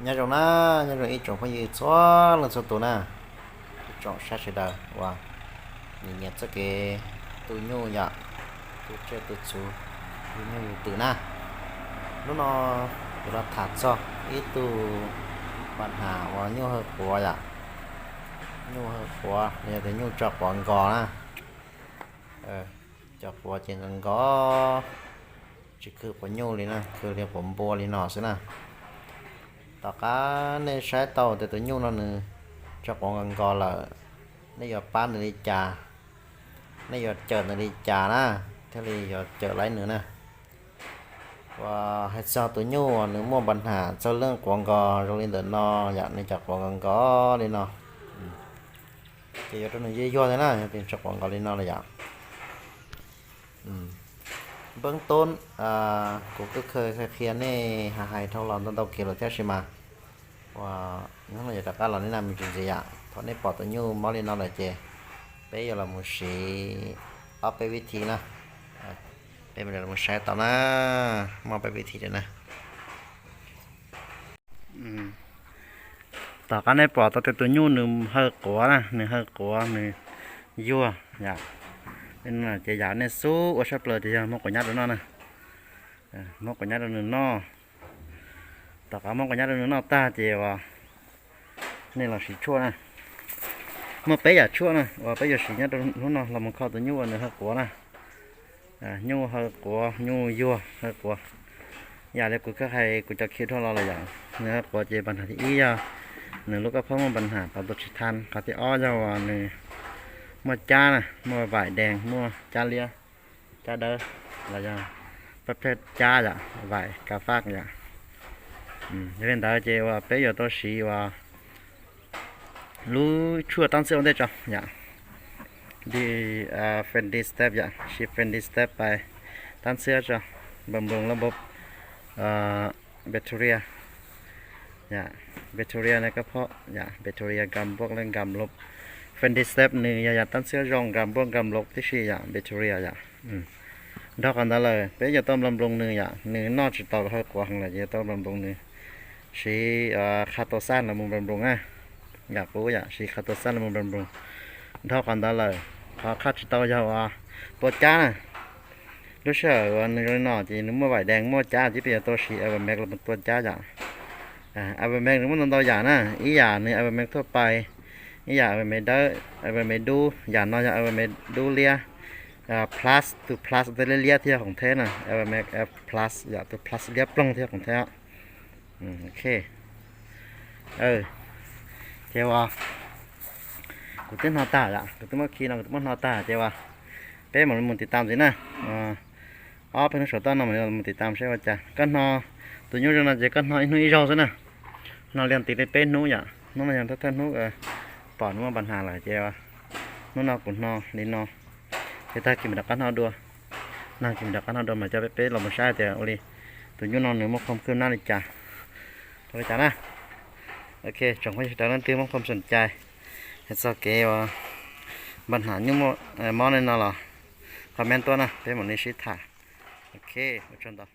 Nyob zoo na, nyob zoo ib tsoom phooj ywg txhua leej txhua tus na, ib tsoom saib sawv daws uas nyiam nyiam txoj kev tu nyuj yom, tu tsiaj tu txhuv, yug nyuj yug twm na. Hnub no yuav los tham txog ib tug pas nham uas nyuj hawj quav yom, nyuj hawj quav los yog tias nyuj tso quav nkos na. Cov quav ces nkos nkos, tsis khwv quav nyuj li na, khwv li quav npua li no xwb na. Tom qab nej saib tau tias tus nyuj no nws tso quav nkos nkos lawm, nej yuav pab nws li cas, nej yuav cawm nws li cas na, thiaj li yuav cawm laib nws na. Uas hais txog tus nyuj uas nws muaj pas nham txog leej quav nkos zoo li ntawm no yom, nws cov quav nkos nkos li no, ces yuav rau nws yuag yuag thiab na, yog tias tso quav nkos li no lawm yom. Npeb tub, kuv kuj kheev qhia nej hais hais dhau los ntau ntau kev lawm thiab sis mas uas hnub no yuav rov qab los nej na me ntsis ntxiv yom. Thaum nej pom tus nyuj mob li no lawm ces peb yuav los mus siv ob peb vib thi na. Peb mam li los mus saib tau na, muaj peb vib thi lawm na. Tom qab nej pom tau tias tus nyuj nws hawj quav na, nws hawj quav nws yuag yom, ces yam nej xub ua sab plaws ces yog muab quav nyab rau noj na. Muab quav nyab rau nws noj. Tom qab muab quav nyab rau nws noj tag ces uas nej los siv tshuaj na. Muaj peb yam tshuaj na uas peb yuav siv nyob rau hnub no los mus kho tus nyuj uas nws hawj quav na. Nyuj hawj quav, nyuj yuag hawj quav. Yam li kuv kheev hais kuv cov clip dhau los lawm yom, nws hawj quav ces pas nham thib ib yog nws lub koj phob muaj pas nham pas tus tsis than, qhov thib ob yog uas nws muaj cab na, muaj vaim dees, muaj cab liab, cab dawb, los yog pab phej cab yom, vaim kav faj yom. Yog li ntawd ces uas peb yuav tau siv uas lub tshuaj tab txhiab ua ntej tso yom. Di Fendi Step yom, siv Fendi Step pais tab txhiab tso, npam nploos lab npab bacteria, bacteria ne koj phob yom, bacteria nkam npuab le nkam lub. Fendi Step nws yog yam tab txhiab zoo nkam npuab nkam lub tib si yom, bacteria yom. Nrog qhov ntawd lawm peb yuav tau npam nploos nws yom, nws noj tsis tau hawj quav heev lawm ces yuav tau npam nploos nws. Siv kha tau xaj los mus npam nploos na. Yam qub yom, siv kha tau xaj los mus npam nploos. Nrog qhov ntawd lawm, qhov qhaj tsis tau yog uas tua cab na. Lub sij hawm uas nws zoo li no ces nws muaj vaim dees muaj cab ces peb yuav tau siv Ivermectin los mus tua cab yom. Ivermectin nws muaj ntau ntau yam na, ib yam nws Ivermectin thuaj pais, ib yam Ivermectin dawb, Ivermectin dub, yam no yog Ivermectin dub liab, plus, tus plus ua tej liab liab thiaj yog khoom theb na, Ivermectin plus yom, tus plus liab ploog thiaj yog khoom theb. Ok. Ces uas kuv twb hno tag yom, kuv twb muab khi no kuv twb muab hno tag ces uas peb mam li mus tiv tam ntxiv na. Ob peb hnub saum toj no mam li mus tiv tam seb ua cas. Koj hno tus nyuj zoo no ces koj hno ib hnub ib zaug xwb na. Hno li tis li peb hnub yom, hnub no yog thawj thawj hnub pom nws muaj pas nham lawm ces hnub no kuv hno li no. Ces tag kis mam rov qab hno dua, tag kis mam rov qab hno dua mas coj peb los mus saib tias ua li tus nyuj no nws muaj khoom khwb nab li cas, ua li cas na. Ok, tsoom phooj ywg sawv daws leej twg muaj khoom xom cai hais txog kev uas pas nham nyuj muaj mob li no los comment tuaj na, peb mam li sib tham. Ok, ua tsaug ntau.